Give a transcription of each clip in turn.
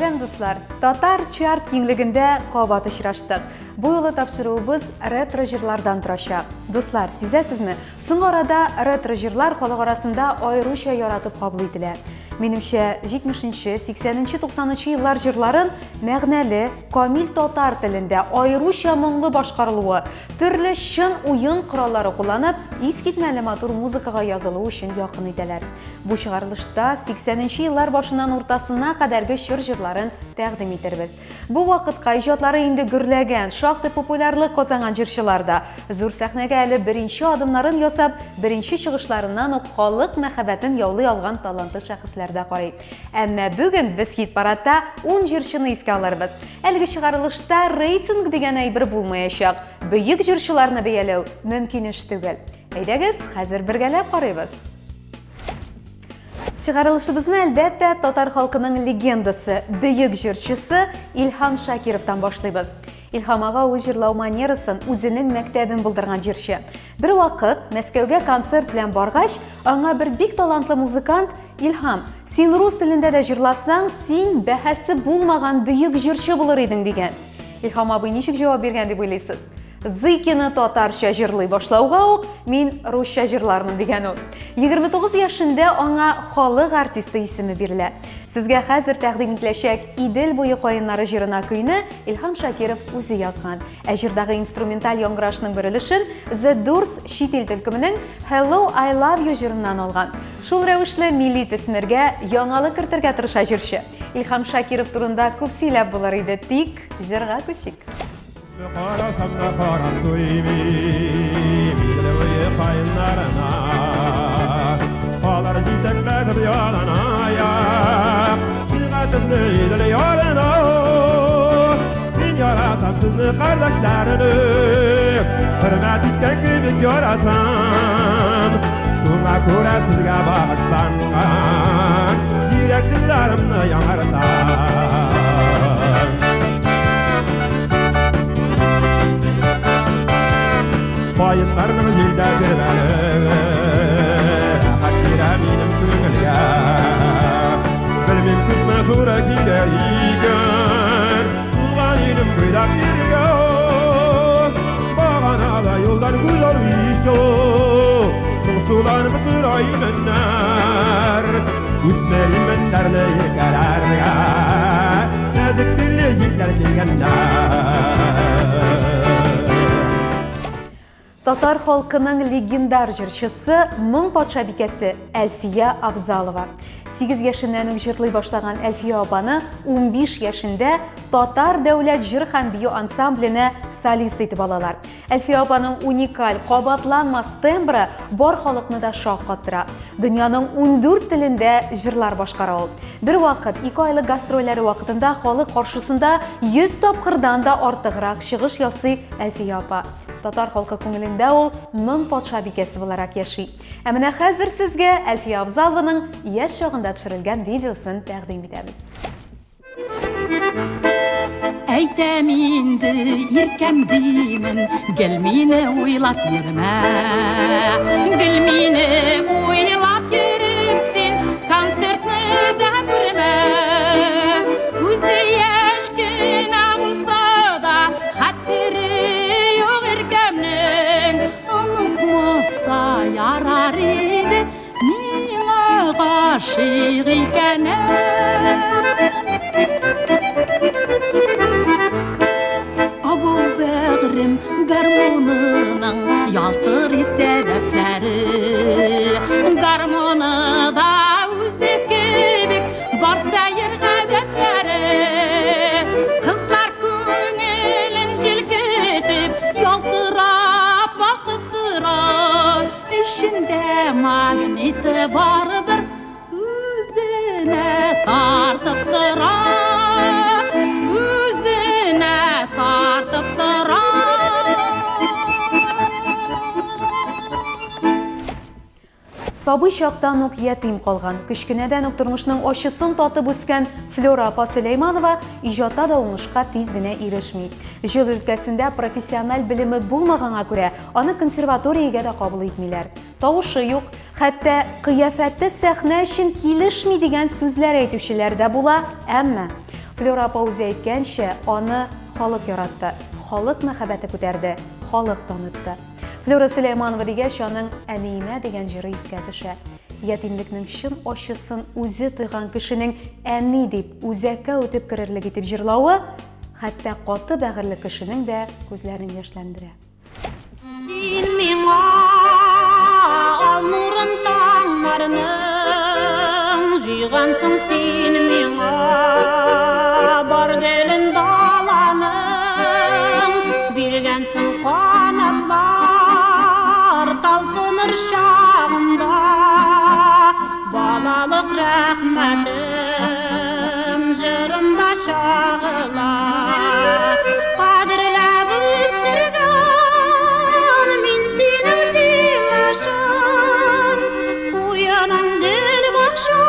Сәлам, дуслар! Татар чарт киңлегендә кабат очраштык. Бу юлы тапшыруыбыз ретро җырлардан торачак. Дуслар, сизәсезме, соңгы арада ретро җырлар халык арасында аеруча яратып кабул ителә. Минемчә, 70 нче, 80 нче, 90 нчы еллар җырларын мәгънәле, камил татар телендә, аеруча моңлы башкарылуы, төрле чын уен кораллары кулланып, искитмәле матур музыкага язылуы өчен якын итәләр. Бу чыгарылышта 80 нче еллар башыннан уртасына кадәрге чор җырларын тәкъдим итербез. Бу вакытка иҗатлары инде гөрләгән, шактый популярлык казанган җырчылар да, зур сәхнәгә әле беренче адымнарын ясап, беренче чыгышларыннан ук халык мәхәббәтен яулый алган талантлы шәхесләр дә карый. Әмма бүген без хит-парадта ун җырчыны искә алырбыз. Әлеге чыгарылышта рейтинг дигән әйбер булмаячак, бөек җырчыларны бәяләү мөмкин эш түгел. Әйдәгез, хәзер бергәләп карыйбыз. Чыгарылышыбызны, әлбәттә, татар халкының легендасы, бөек җырчысы Илһам Шакировтан башлыйбыз. Илһам ага үз җырлау манерасын, үзенең мәктәбен булдырган җырчы. Бер вакыт Мәскәүгә концерт белән баргач, аңа бер бик талантлы музыкант Илһам, син рус телендә дә җырласаң, син бәһасе булмаган бөек җырчы булыр идең, дигән. Илһам абый ничек җавап биргән дип уйлыйсыз? Зыкина татарча җырлый башлауга ук, мин русча җырлармын, дигән ул. 29 яшендә аңа халык артисты исеме бирелә. Сезгә хәзер тәкъдим ителәчәк Идел буе каеннары җырына көйне Илһам Шакиров үзе язган. Ә җырдагы инструменталь яңгырашның бер өлешен The Doors чит ил төркеменең Hello, I Love You җырыннан алган. Шул рәвешле милли төсмергә яңалык кертергә тырыша җырчы. Илһам Шакиров турында күп сөйләп булыр иде, тик җырга күчик. Карасам да карап туймыйм Идел буе каеннарына. Алар җитәкләшеп яланаяк Миңа төсле Идел ярына. Мин яратам сезне, кардәшләрем, Хөрмәт иткән кебек яратам. Шуңа күрә сезгә багышланган Йөрәк җырларымны яңартам. Каеннарның җилдә тирбәлүе Рәхәт бирә минем күңелгә. Белмим, күпме туры килә икән Туган илем буйлап йөрергә. Баганада юлдан күз алмыйча Моңсуланып тора имәннәр. Үсмер имәннәрне иркәләргә Нәзек телле җилләр килгәндә. Татар халкының легендар җырчысы, моң патшабикәсе Әлфия Авзалова. 8 яшеннән үк җырлый башлаган Әлфия апаны 15 яшендә Татар дәүләт җыр һәм бию ансамбленә солист итеп алалар. Әлфия апаның уникаль, кабатланмас тембры бар халыкны да шаккаттыра. Дөньяның 14 телендә җырлар башкара ул. Бервакыт ике айлык гастрольләре вакытында халык каршысында 100 тапкырдан да артыграк чыгыш ясый Әлфия апа. Татар халкы күңелендә ул моң патшабикәсе буларак яши. Ә менә хәзер сезгә Әлфия Авзалованың яшь чагында төшерелгән видеосын тәкъдим итәбез. Әйтәм инде, иркәм димен, гел мине уйлап йөрмә. Гел мине уйлап йөреп син концертны да күрмә. Күзе яшь кенә булса да, хәтере юк иркәмнең. Онытмаса ярар иде, Миңа гашыйк икәнен. Абау бәгърем гармунының ялтырый сәбәпләре. Гармуны да үзе кебек бар сәер гадәтләре. Кызлар күңелен җилкетеп, ялтырап балкып тора. Эчендә магниты бардыр, үзенә тартып тора, үзенә тартып тора. Сабый чактан ук ятим калган, кечкенәдән үк тормышның ачысын татып үскән Флера апа Сөләйманова иҗатта да уңышка тиз генә ирешми. Җыр өлкәсендә профессиональ белеме булмаганга күрә, Аны консерваториягә дә кабул итмиләр. Тавышы юк, хәтта кыяфәте сәхнә өчен килешми дигән сүзләр әйтүчеләр дә була, әмма. Флюра апа үзе әйткәнчә, аны халык яратты, халык мәхәббәте күтәрде, халык танытты. Флюра Сөләйманова дигәч, аның Әниемә дигән җыры искә төшә. Ятимлекнең чын ачысын үзе тойган кешенең әни дип үзәккә үтеп керерлек итеп җырлавы, хәтта каты бәгырьле кешенең дә күзләрен яшьләндерә. Син миңа ал нурын таңнарның, җыйгансың син миңа бар гөлен даланың, биргәнсең канатлар талпыныр чагында, балалык рәхмәтем җырымда чагыла. Кадерләп үстергән мин синең җимешең, куеның гөл бакча,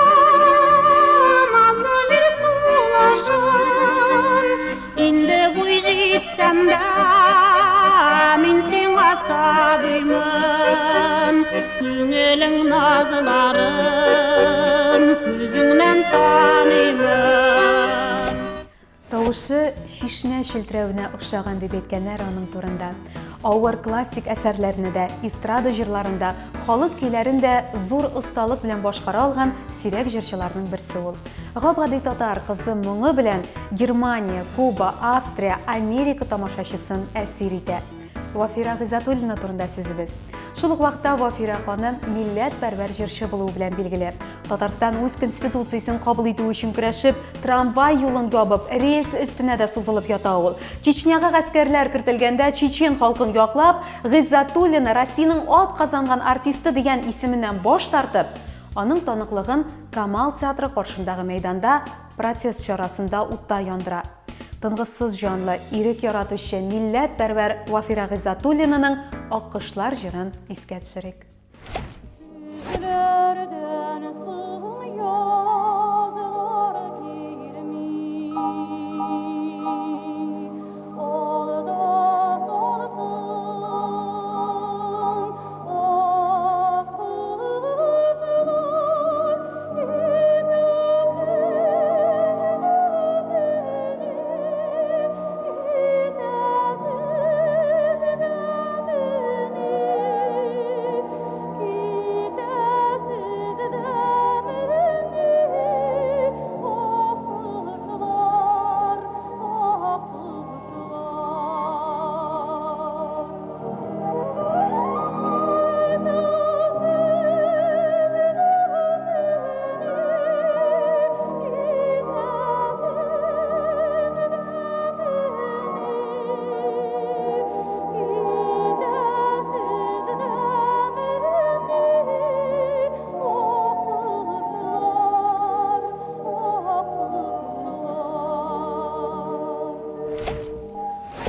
назлы җир сулышың. Инде буй җитсәм дә, мин сиңа сабыймын, күңелең назларын күзеңнән таныймын. Тавышы чишмә челтерәвенә охшаган дип әйткәннәр аның турында. Авыр классик әсәрләрне дә, эстрада җырларын да, халык көйләрен дә зур осталык белән башкара алган сирәк җырчыларның берсе ул. Гап-гади татар кызы моңы белән Германия, Куба, Австрия, Америка тамашачысын әсир итә. Вафирә Гыйззәтуллина турында сүзебез. Шул ук вакытта Вафирә ханым милләтпәрвәр җырчы булуы белән билгеле. Татарстан үз конституциясен кабул итү өчен көрәшеп, трамвай юлын ябып, рельс өстенә дә сузылып ята ул. Чечняга гаскәрләр кертелгәндә чечен халкын яклап, Гыйззәтуллина Россиянең атказанган артисты дигән исеменнән баш тартып, аның таныклыгын Камал театры каршындагы мәйданда протест чарасында утта яндыра. Тынгысыз җанлы, ирек яратучы, милләтпәрвәр Вафирә Гыйззәтуллинаның Аккошлар җырын искә төшерик. Күкләрдән соң язлар килми, Алда салкын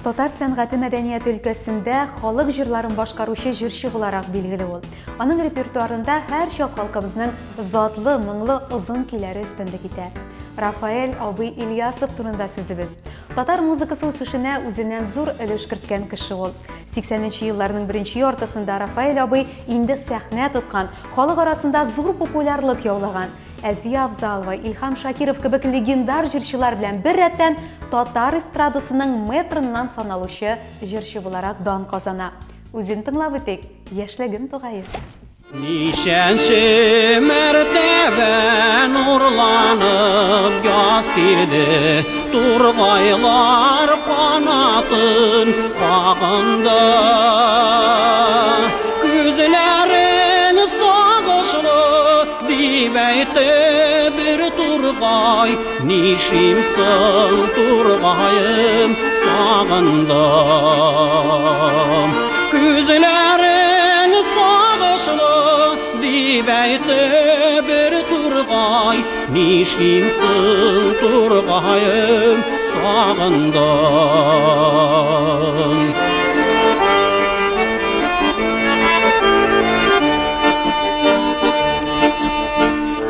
Татар сәнгате мәдәнияте өлкәсендә халык җырларын башкаручы җырчы буларак билгеле ул. Аның репертуарында һәрчак халкыбызның затлы, моңлы озын көйләре өстенлек итә. Рафаэль абый Ильясов турында сүзебез. Татар музыкасы үсешенә үзеннән зур өлеш керткән кеше ул. 80 нче елларның беренче яртысында Рафаэль абый инде сәхнә тоткан, халык арасында зур популярлык яулаган. Әлфия Авзалова, Илһам Шакиров кебек легендар җырчылар белән бер рәттән татар эстрадасының мэтрыннан саналучы җырчы буларак дан казана. Үзен тыңлап үтик, Яшьлегем тугае. Ничәнче мәртәбә нурланып яз килде, Тургайлар канатын кагынды. Күзләрең сагышлы Дип әйтте бер тургай, Нишлим соң, тургаем, сагындым. Күзләрең сагышлы, дип әйтте бер тургай, Нишлим соң, тургаем, сагындым.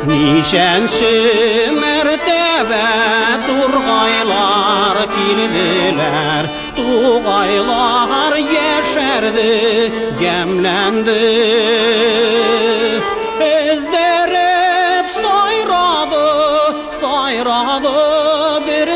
Ничәнче мәртәбә тургайлар килделәр, Тугайлар яшәрде, ямьләнде. Өздереп сайрады, сайрады бер.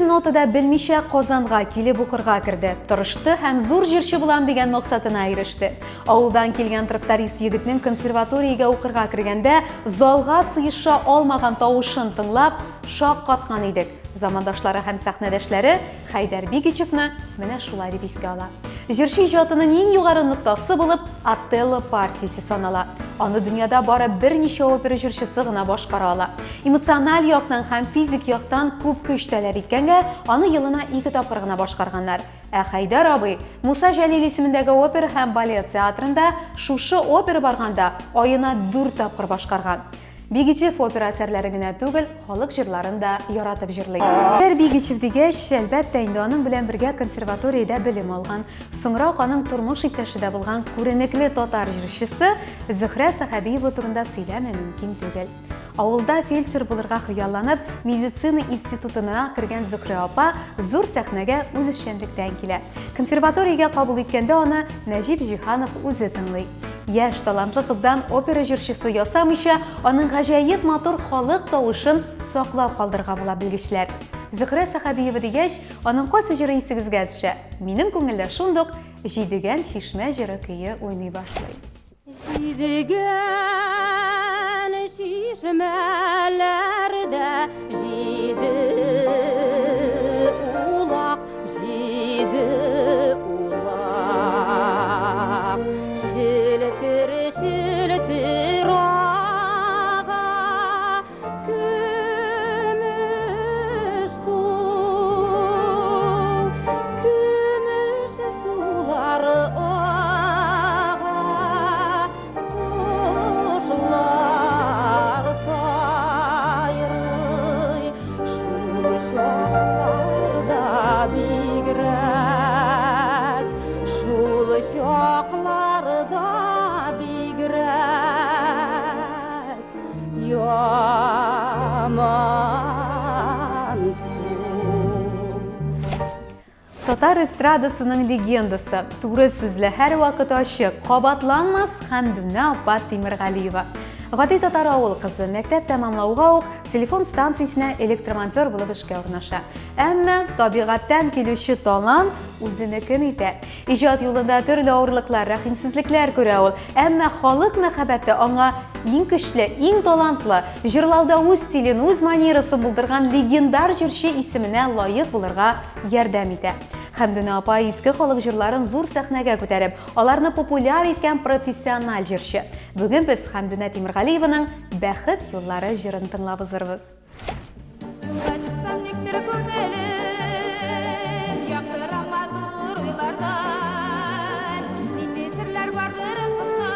нота да белмичә Казанга килеп укырга керде. Тырышты һәм зур җырчы булам дигән максатына иреште. Авылдан килгән тракторист егетнең консерваториягә укырга кергәндә залга сыеша алмаган тавышын тыңлап, шаккаткан идек. Замандашлары һәм сәхнәдәшләре Хәйдәр Бигичевны менә шулай дип искә ала. Җырчы иҗатының иң югары ноктасы булып Отелло партиясе санала. Аны дөньяда бары берничә опера җырчысы гына башкара ала. Эмоциональ яктан һәм физик яктан күп көч таләп иткәнгә, аны елына ике тапкыр гына башкарганнар. Ә Хәйдәр абый Муса Җәлил исемендәге опера һәм балет театрында шушы опера барганда аена дүрт тапкыр башкарган. Бигичев опера әсәрләре генә түгел, халык җырларын да яратып җырлый. Хәйдәр Бигичев дигәч, әлбәттә инде аның белән бергә консерваториядә белем алган, соңрак аның тормыш иптәше дә булган күренекле татар җырчысы Зөһрә Сәхәбиева турында сөйләми мөмкин түгел. Авылда фельдшер булырга хыялланып, медицина институтына кергән Зөһрә апа зур сәхнәгә үзешчәнлектән килә. Консерваториягә кабул иткәндә аны Нәҗип Җиһанов үзе тыңлый. Яшь, талантлы кыздан опера җырчысы ясамыйча, аның гаҗәеп матур халык тавышын саклап калдырырга була белгечләр. Зөһрә Сәхәбиева дигәч, аның кайсы җыры исегезгә төшә? Минем күңелдә шундук Җидегән чишмә җыры көе уйный башлый. Җидегән чишмәләрдә җиде улак, җиде улак. Челтер, челтер ага көмеш су, көмеш сулар ага, кошлар сайрый, шул чакларда бигрәк, шул чакларда бигрәк ямансу. Татар эстрадасының легендасы, туры сүзле, һәрвакыт ачык, кабатланмас Хәмдүнә апа Тимергалиева. Гади татар авыл кызы, мәктәп тәмамлауга ук телефон станциясенә электромонтер булып эшкә урнаша. Әмма табигатьтән килүче талант үзенекен итә. Иҗат юлында төрле авырлыклар, рәхимсезлекләр күрә ул. Әмма халык мәхәббәте аңа иң көчле, иң талантлы, җырлауда үз стилен, үз манерасын булдырган легендар җырчы исеменә лаек булырга ярдәм итә. Хәмдүнә апа иске халык җырларын зур сәхнәгә күтәреп, аларны популяр иткән профессиональ җырчы. Бүген без Хәмдүнә Тимергалиеваның Бәхет юллары җырын тыңлап узырбыз. Юлга чыксам никтер күңелем Яктыра матур уйлардан. Нинди серләр бардыр офыкта,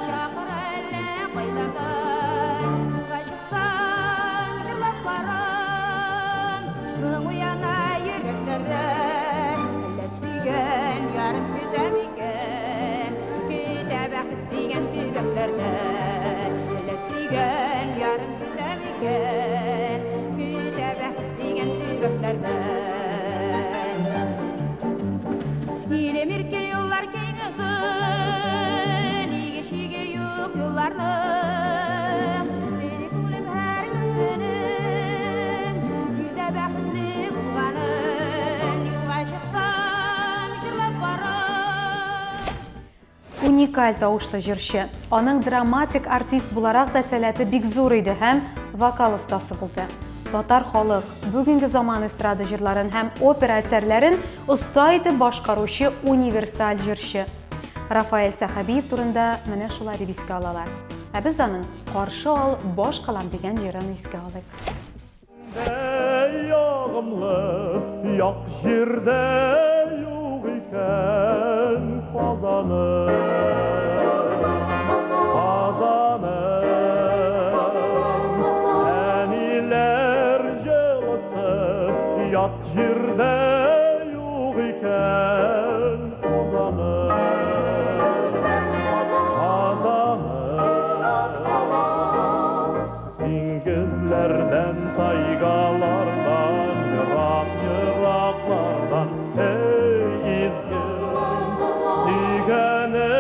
Чакыра әллә кайлардан. Юлга чыксам, җырлап барам, Моң уяна йөрәкләрдә. Әллә сөйгән ярым көтә микән, Көтә бәхет дигән төбәкләрдә. Әллә сөйгән ярым көтә микән, Көтә бәхет дигән төбәкләрдә. Илем иркен, юллар киң озын, Иге чиге юк юлларның. Тели күңелем һәр кешенең Җирдә бәхетле булганын. Юлга чыксам, җырлап барам. Уникаль тавышлы җырчы. Аның драматик артист буларак та сәләте бик зур иде һәм вокал остасы булды. Татар халык, бүгенге заман эстрада җырларын һәм опера әсәрләрен оста итеп башкаручы универсаль җырчы. Рафаэль Сәхәбиев турында менә шулай дип искә алалар. Ә без аның Каршы ал, баш калам дигән җырын искә алыйк. Ягымлы як җирдә юк икән Казаным, Казаным. Әниләр җылысы ят җирдә юк икән Казаным, Казаным. Диңгезләрдән, тайгалардан, ерак-ераклардан, эй, изге дигәнем.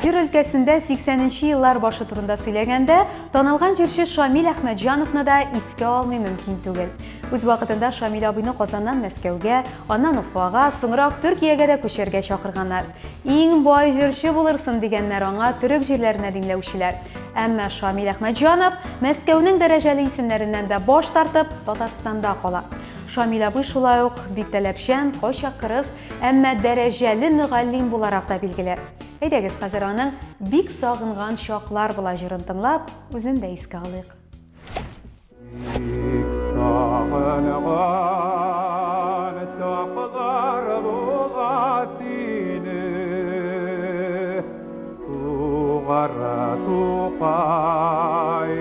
Җыр өлкәсендә 80 нче еллар башы турында сөйләгәндә, танылган җырчы Шамил Әхмәтҗановны да искә алмый мөмкин түгел. Үз вакытында Шамил абыйны Казаннан Мәскәүгә, аннан Уфага, соңрак Төркиягә дә күчәргә чакырганнар. Иң бай җырчы булырсын, дигәннәр аңа төрек җирләренә димләүчеләр. Әмма Шамил Әхмәтҗанов Мәскәүнең дәрәҗәле исемнәреннән дә баш тартып, Татарстанда кала. Шамил абый шулай ук бик таләпчән, кайчак кырыс, әмма дәрәҗәле мөгаллим буларак та билгеле. Әйдәгез, хәзер аның Бик сагынган чаклар була җырын тыңлап, үзен дә искә алыйк. Бик сагынган чаклар була сине, Тугры Тукай.